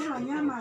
Poj niam no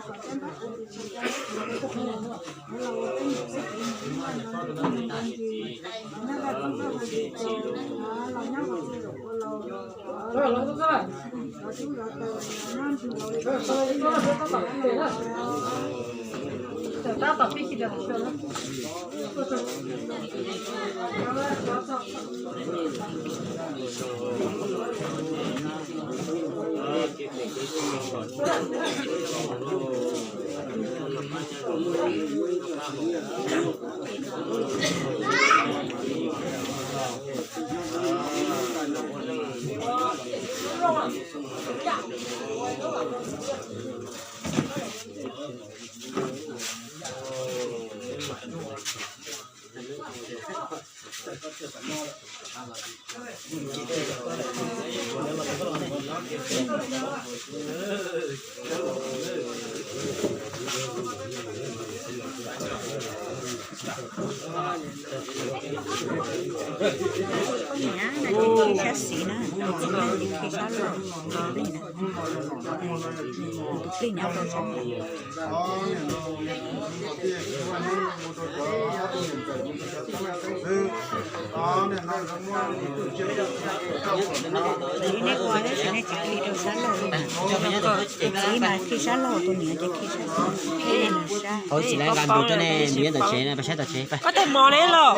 ces khi sab xis na, tus txiv neej ces khi sab laug li na. Tus plig nyob rau sab. Txiv nej ua tab sis nej tsis khi rau sab laug li na. Tus txiv mas khi sab laug, tus niam ces khi sab xis. Hauv tsis laiv nqa npus rau nej npus nyob tom tsev na, pab saib tom tsev pab. Koj tag mov li los.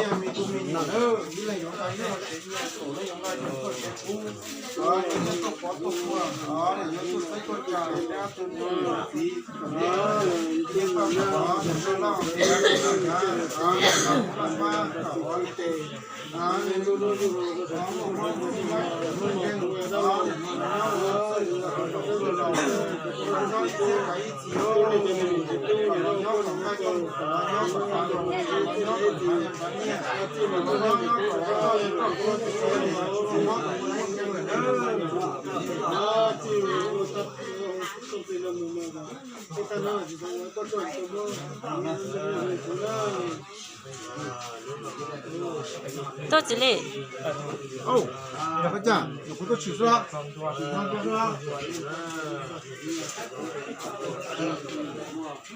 Tuaj txiv li.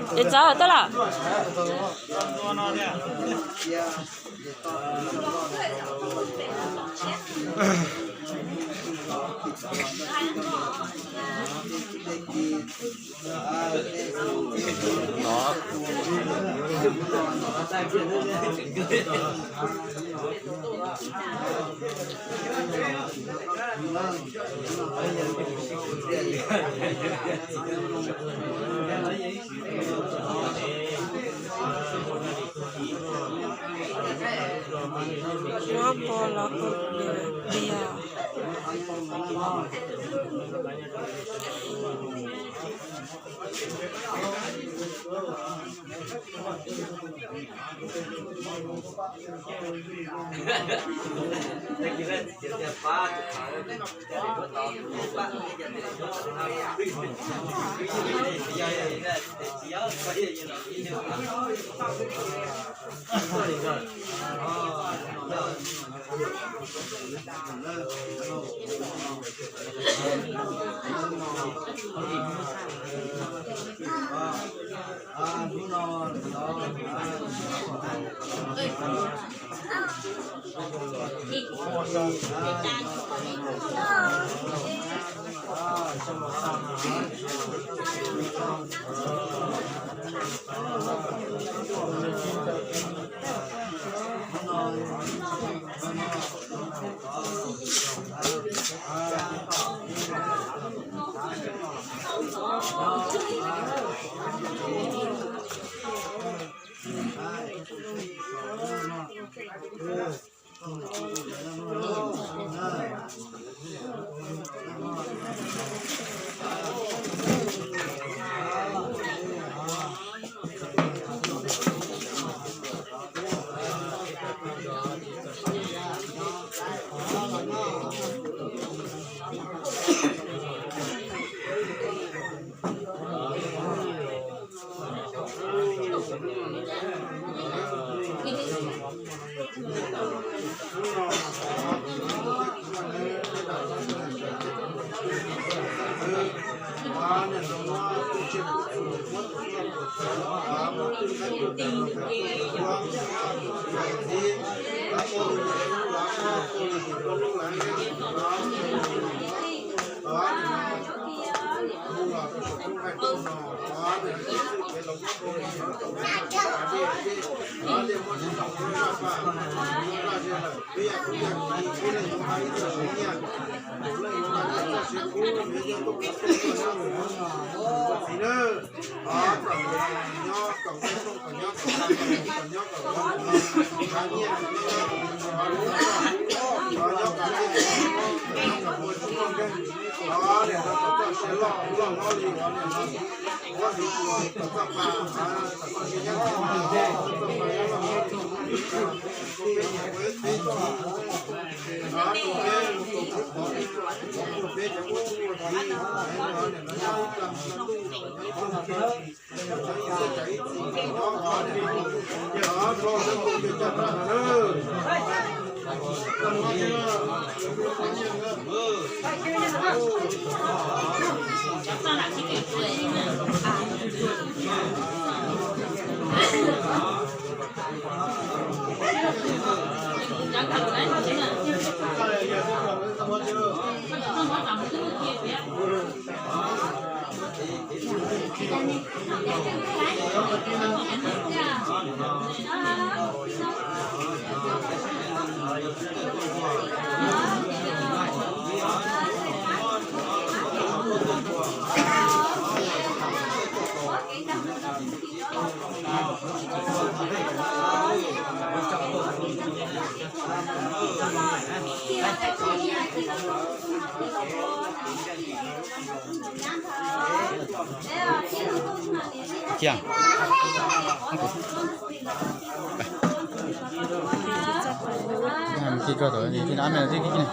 Ces txawv tuaj lawm. Muab pov los kuv pliag. Ciang. Khi koj tau ni, khi nab me ti khi ni.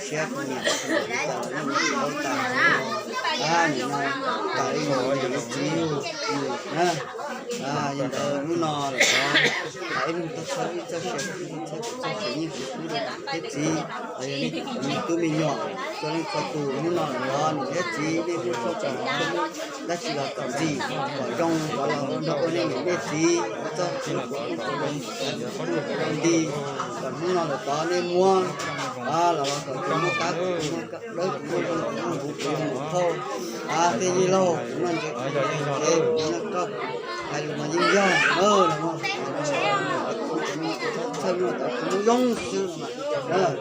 Siab tus niam tus txiv tau ib nus tau tas, ib nus tas ib nus ib nus txiv na. Yog ntawd hnub no lawm tod, ib leeg tau txhawb ib txoj sia, ib txoj sia nyiaj txiag thiab txiv, yog nej tub me nyuam, txhua leej txhua tus hnub no lawm tod niam thiab txiv nej txhua txhua dab tsi los txom txim kom zoo, kom los ua nej niam nej txiv txoj txhua txhua zoo nti, kom hnub no lawm tod nej muab los los kom tau muaj qab muaj dawb, muaj zoo, muaj huv, muaj hauj, tej yij laug no ntse, kuv no koj hais lus mas yeej yog los txhawj no tod kuv zoo xwb mas.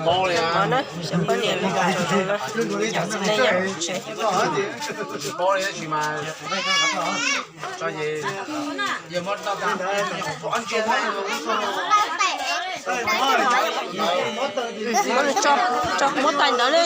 Mov na, xyov poj niam li cas, tsis paub li tsis mas. Tso, muab tais ntawd li.